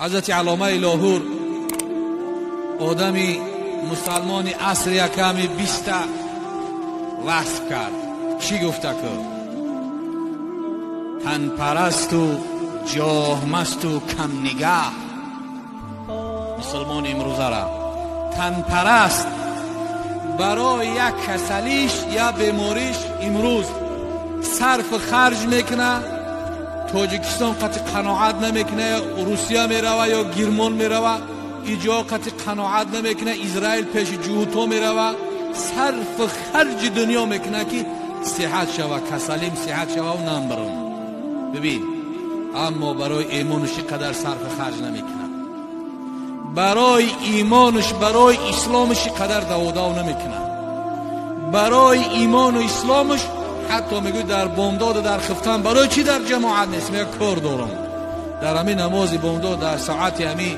Ҳазрати Алломаи Лоҳур, одами мусалмони асри яками биста васф кард. Чӣ гуфта ку? Танпарасту ҷоҳмасту камнигаҳ. Мусулмони имрӯзара танпараст, барои як касалиш я бемориш имрӯз сарфу харҷ мекуна, Тоҷикистон қати қаноат намекуна, Русия мерава ё Гирмон мерава, иҷо қати қаноат намекуна, Израил пеши ҷуҳуто мерава, сарфу харҷи дунё мекуна, ки сиҳат шава, касалим сиҳат шавау намбарам. Бибин, аммо барои имонаш ин қадар сарфу харҷ намекунад, барои имонаш, барои исломаш ин қадар даводав намекунад. Барои имону исломаш ҳатто мегӯй дар бомдоду дар хифтан барои чӣ дар ҷамоат нест? Мега, кор дорам. Дар ҳамин намози бомдод, дар соати ҳамин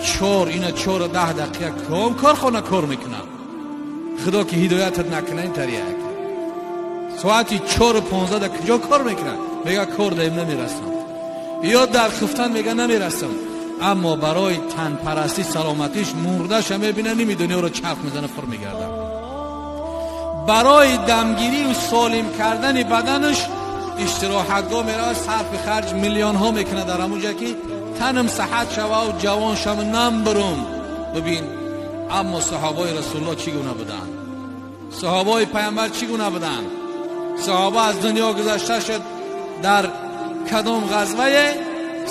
4, ина 4:10 ком корхона кор мекунад. Худо ки ҳидоятат накуна, ин тарияк соати 4:15 дар куҷо кор мекунад? Мега, кор даим, намерасам. Ё дар хифтан мега, намерасам. Аммо барои танпарастӣ, саломатиш мурдаша мебина, ними дунёро чарх мезана, фур мегардад. Барои дамгирию солим кардани баданаш истироҳатгоҳ меравад, сарфи харҷ миллионҳо мекунад дар ҳамун ҷа, ки танам саҳат шавау ҷавон шаву намбурум. Бибин, аммо саҳобаи Расулуллоҳ чӣ гуна буданд? Саҳобаи Пайғамбар чӣ гуна буданд? Саҳоба аз дунё гузашта шуд дар кадом ғазвае,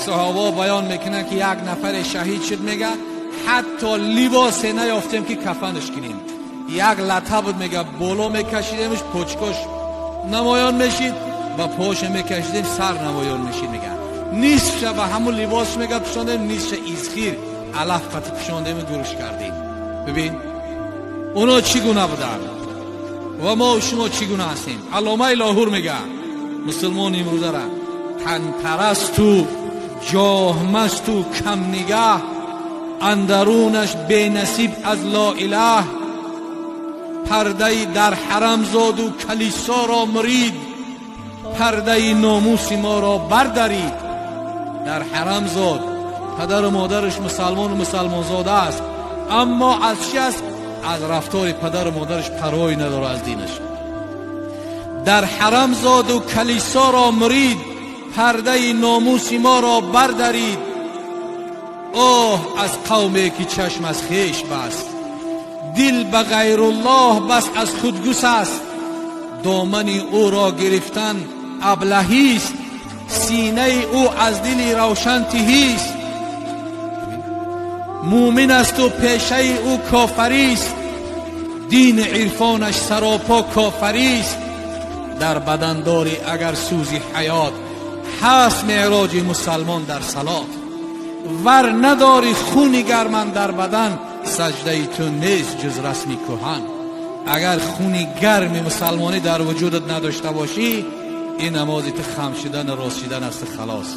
саҳоба баён мекунанд, ки як нафаре шаҳид шуд, мега, ҳатто либосе наёфтем, ки кафанаш кунем. Як лата буд, мега, боло мекашидемш, почкош намоён мешид, ба поша мекашидем, сар намоён мешид. Мега, нисфша ба ҳамун либос, мега, пӯшондем, нисфша изхир, алаф қати пӯшондему гурӯш кардем. Бибин, оно чӣ гуна буданд ва мо шумо чӣ гуна ҳастем? Алломаи Лоҳур мега мусулмони имрӯзара танпарасту ҷоҳмасту камнигаҳ, андарунаш бенасиб аз лоилаҳ, пардаи дар ҳарам зоду калисоро мурид, пардаи номуси моро бардарид. Дар ҳарам зод, падару модараш мусалмону мусалмонзода аст, аммо аз чи аст? Аз рафтори падару модараш парвое надорад, аз динаш. Дар ҳарам зоду калисоро мурид, пардаи номуси моро бардарид. Оҳ аз қавме, ки чашм аз хеш баст, дил ба ғайруллоҳ бас, аз худ гусаст. Домани ӯро гирифтан аблаҳист, синаи ӯ аз дили равшан тиҳист. Муъмин асту пешаи ӯ кофарист, дини ирфонаш саропо кофарист. Дар бадандорӣ агар сӯзи ҳаёт ҳаст, меъроҷи мусалмон дар салот. Вар надорӣ хуни гарман дар бадан, саҷдаи ту нест ҷуз расми кӯҳан. Агар хуни гарми мусалмонӣ дар вуҷудат надошта бошӣ, ин намози ту хам шидану рост шидан аст, халос.